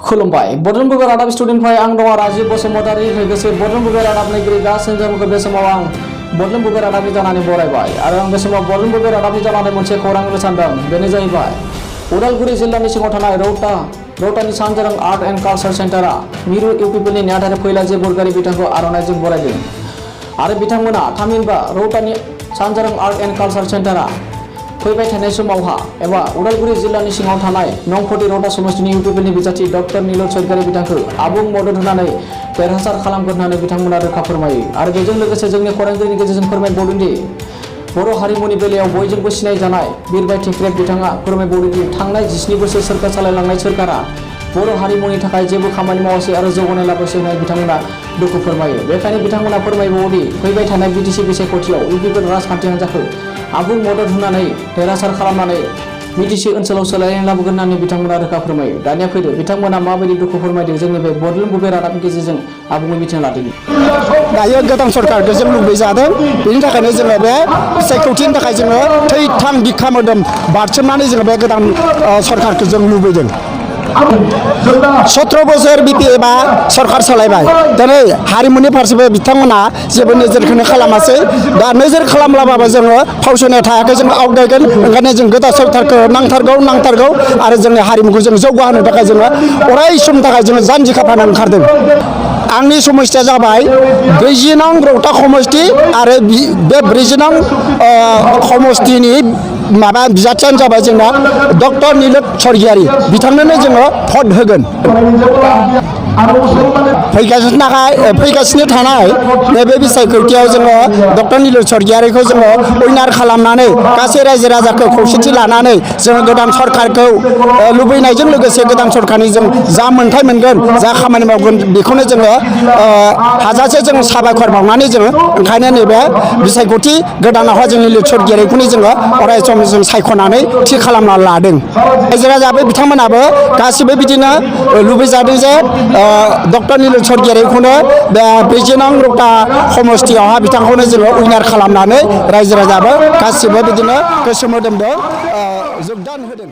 खुलुमबाय बर'न बुबे रादाब स्टुडिय'निफ्राय आं दङ राजीव बसुमतारी लोगोसे बर'न बुबे रादाब नायगिरि गासैबो जोंखौ बे समाव आं बर'न बुबे रादाबनि जानानै बरायबाय आरो आं बे समाव बर'न बुबे रादाबनि जानानै मोनसे खौरां होनो सानदों। बेनो जाहैबाय उदालगुरि जिल्लानि सिङाव थानाय रौतानि सानजारां आर्ट एन्ड कालचार सेन्टारा मिरु इउपिपिएलनि नेहाथारि फैलाजि बरगयारि बिथांखौ आर'नाइजों बरायदों आरो बिथांमोना थामहिनबा रौतानि सानजारां आर्ट एन्ड कालचार सेन्टारा फैबाय थानाय समावहा एबा उदालगुरि जिल्लानि सिङाव थानाय नंफटी रौता समष्टिनि इउपिपिएलनि बिजाथि डक्टर नीलज सरगियारि बिथांखौ आबुं मदद होनानै देरहासार खालामगोन होननानै बिथांमोना रोखा फोरमायो आरो बेजों लोगोसे जोंनि खौरांगिरिनि गेजेरजों फोरमायबावदों दि बर' हारिमुनि बेलायाव बयजोंबो सिनायजानाय बिरबाय टेक्रेब बिथाङा फोरमायबावदों दि थांनाय 17 बोसोर सोरखार सालायलांनाय सोरखारा बर' हारिमुनि थाखाय जेबो खामानि मावासै आरो जौगानाय लाबोसै होननानै बिथांमोना दुखु फोरमायो। बेखायनो बिथांमोना फोरमायबावदि फैबाय थानाय बिटिसि बिसायख'थियाव इउपिपिएल राजखान्थि हान्जाखौ आबुं मदद होनानै देरहासार खालामनानै बिटिसि ओनसोलाव सोलायनाय लाबोगोन होननानै बिथांमोना रोखा फोरमायो। दानिया फैदो बिथांमोना माबायदि दुखु फोरमायदों जोंनि बे बर'न बुबे रादाबनि गेजेरजों आबुङै मिथिना लादों। दायो गोदान सरकारखौ जों लुबैजादों, बेनि थाखायनो जोङो बे बिसायख'थिनि थाखाय जोङो थै-थां बिखा मोदोम बारसोमनानै जोङो बे गोदान सरकारखौ जों लुबैदों। 17 बोसोर बिपिएफआ सरकार सालायबाय, दिनै हारिमुनि फारसेबो बिथांमोना जेबो नोजोरखौनो खालामासै। दा नोजोर खालामलाबाबो जोङो फावसायनाय थायाखै, जोङो आवगायगोन। ओंखायनो जों गोदान सरकारखौ नांथारगौ आरो जोंनि हारिमुखौ जों जौगाहोनो थाखाय जोङो अराय समनि थाखाय जोङो जानजि खाफ्राना ओंखारदों। आंनि समस्थिया जाबाय 40 नं रौता समष्टि आरो बे 40 नं समष्टिनि बिजाथियानो जाबाय जोंना डक्टर नीलज सरगियारि, बिथांनोनो जोङो भट होगोन। फैगासिनो थानाय नैबे बिसायख'थियाव जोङो डक्टर नीलज सरगियारिखौ जोङो उइनार खालामनानै गासै रायजो राजाखौ खौसेथि लानानै जोङो गोदान सरकारखौ लुबैनायजों लोगोसे गोदान सरकारनि जों जा मोन्थाय मोनगोन, जा खामानि मावगोन, बेखौनो जोङो हाजासे जों साबायखर बावनानै जोङो ओंखायनो नैबे बिसायख'थि गोदानावहाय जों नीलज सरगियारिखौनो जोङो अराय सम जों सायख'नानै थि खालामना लादों। रायजो राजाबो बिथांमोनाबो गासिबो बिदिनो लुबैजादों जे डक्टर नीलज सरगियारिखौनो बे 40 नं रौता समष्टियावहा बिथांखौनो जोङो उइनार खालामनानै रायजो राजाबो गासिबो बिदिनो गोसो मोदोमजों जोगदान होदों।